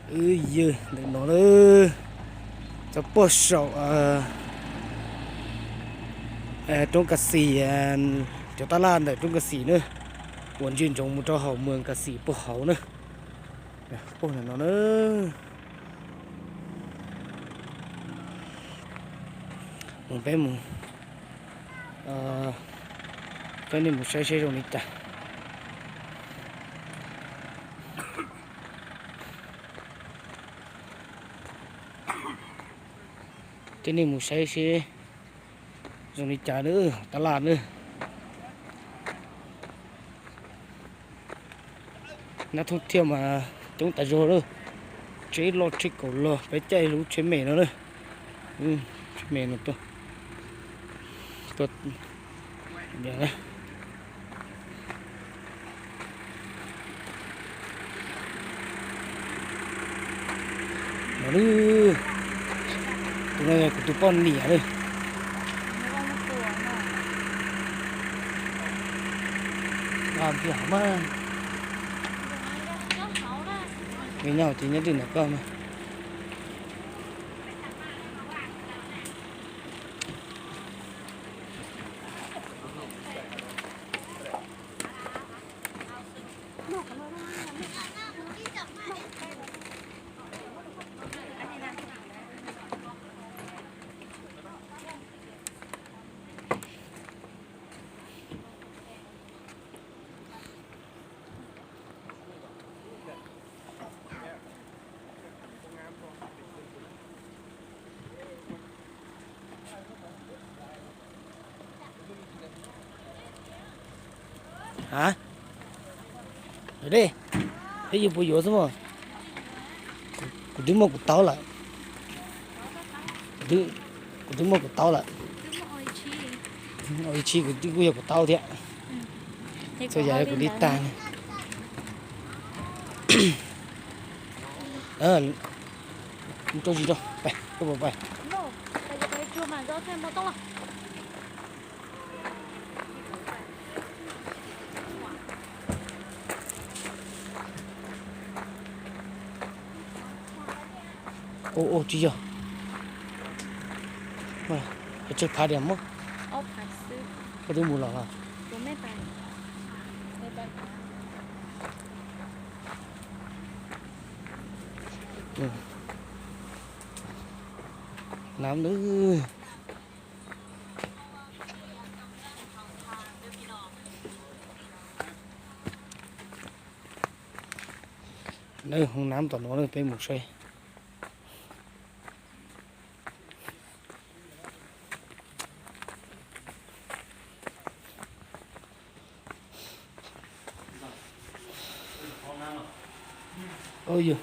Wb yog ntawm no na, txog puag saum roob Kas Xis, cov tab laj ntawm roob Kas Xis na, uas ntsia ntsoov mus rau hauv moos Kas Xis puag hauv na. Puag ntawm no na. Mus peb mus, peb nej mus saib seb zoo li cas. Peb nej mus saib seb zoo li cas na, tab laj na. Nab thooj thiaj mas coob tas zog lawm. Tsheb loj tsheb kaum log peb caij lub tsheb me no na. Tsheb me no tuaj, tuaj. Tus no yog kuv tus poj niam lawm. Nqa npias mas, nyob ces nyob twg ntawm koj mas. A, peb yuav puas yuav xwb mas. Kuv twb muaj kuv taub lawm. Kuv twb muaj kuv taub lawm. Ib tshib kuv kuj yog kuv taub thiab. Txhua yam yog kuv li tag. Rau zis rau, pais, koj puas pais? Ua, ua tsis yog. Tsawg phav diam muab? Koj twb mus los los? Nab nws. Nab tom no peb mus saib. Ov, yog